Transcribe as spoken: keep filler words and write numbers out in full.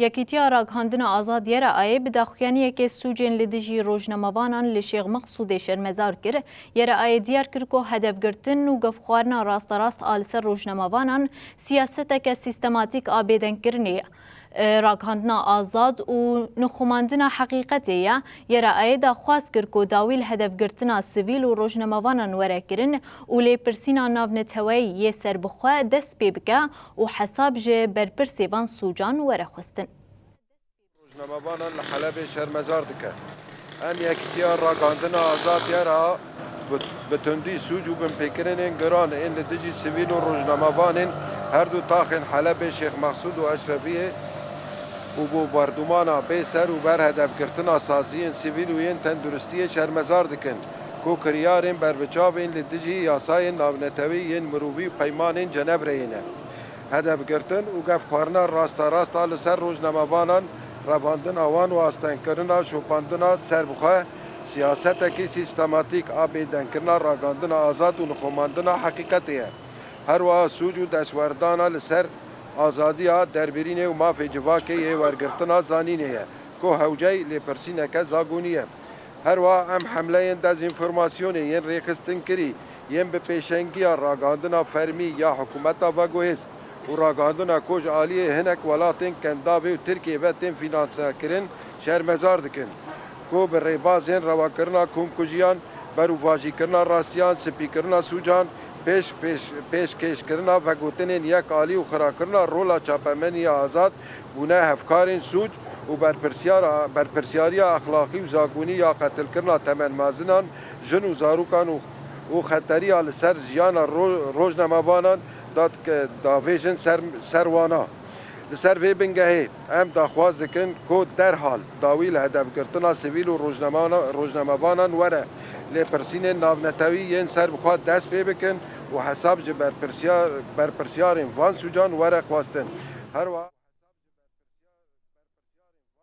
Yekîtiya Ragihandina Azad YRA'yê bi daxuyaniyekê sûcên li dijî rojnamevanan li Şêx Meqsûdê şermezar kir. YRA'yê diyar kir ku hedefgirtin û gefxwarina rasterast a li ser rojnamevanan siyaseteke sîstematîk a bêdengkirinê ye. E, Ragihandina Azad û nixumandina heqîqetê ye. YRA'yê daxwaz kir ku dawî li hedefgirtina sivîl û rojnamevanan were kirin û lêpirsîna navneteweyî yê serbixwe dest pê bike û hesab ji berpirsê van sûcan were xwestin. Rojnamevanan li Helebê şermezar dike. Em Yekîtiya Ragihandina Azad YRA bi, bi tundî sûc û binpêkirinên giran ên li dijî sivîl û rojnamevanên her du taxên Helebê Şêx Meqsûd û Eşrefiyê û bombardûmana bê ser û ber hedefgirtina saziyên sivîl û yên tenduristiyê şermezar dikin ku kiryarên berbiçav ên li dijî yasayên navnetewî yên mirovî û peymanên Cenevreyê ne. Hedefgirtin û gefxwarina rasterast a li ser rojnamevanan, revandina wan û astengkirina şopandina serbixwe, siyasetekî sîstematîk a bêdengkirina ragihandina azad û nixumandina heqîqetê ye. Her wiha sûc û destwerdana li ser azadiya derbirînê û mafê civakê yê wergirtina zanînê ye, ku hewceyî lêpirsîneke zagonî ye. Her wiha em hemleyên dezinformasyonê yên rêxistinkirî, yên bi pêşengiya ragihandina fermî ya hikûmeta veguhêz û ragihandina ku ji aliyê hinek welatên Kendavê û Tirkiyê ve tên fînansekirin, şermezar dikin, ku bi rêbazên rewakirina komkujiyan, berûvajîkirina rastiyan, spîkirina sûcan, pêş, pêş, pêşkêşkirina vegotinên yekalî û xirakirina rola çapemenî ya azad bûne hevkarên sûc û berpirsyara, berpirsyariya exlaqî û zagonî ya qetilkirina temenmezinan, jin û zarokan û, û xeteriya li ser jiyana ro-, rojnamevanan da dike, davêjin ser, ser wana. Li ser vê bingehê em daxwaz dikin ku derhal dawî li hedefgirtina sivîl û rojnamana-, rojnamevanan were lêpirsînên navnetewî yên serbixwe dest pê bikin û hesab ji berpirsiyar-, berpirsyarên van sûcan were xwestin. Her wiha